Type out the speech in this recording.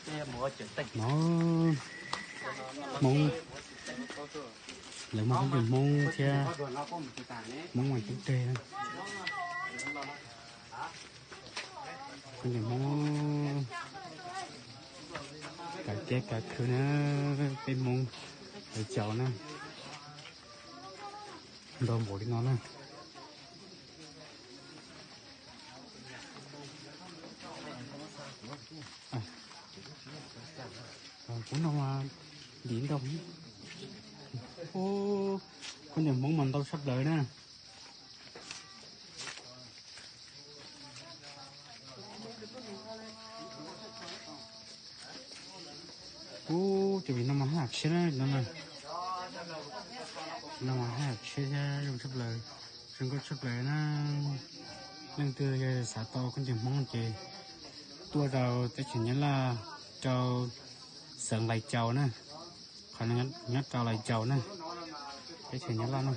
No, Hmoob, lawv muaj khaub ncaws Hmoob thiab, Hmoob mas tub reg na. Khaub ncaws Hmoob kav kiab kav khw na, peb Hmoob lawv caum na, ntau npaum li no na. Kuv no mas ntim ntau. Ub, khaub ncaws Hmoob mas ntau tshaj plaws na. Ub, cov vim no mas haj yam tshiab na, no na. No mas haj yam tshiab thiab zoo tshaj plaws, zoo nkauj tshaj plaws na. Leej twg yog xav tau khaub ncaws Hmoob ces tuaj rau teb chaws Nyab Laj, rau xeev Lais Caus na. Qhov no nyob rau Lais Caus na, teb chaws Nyab Laj na.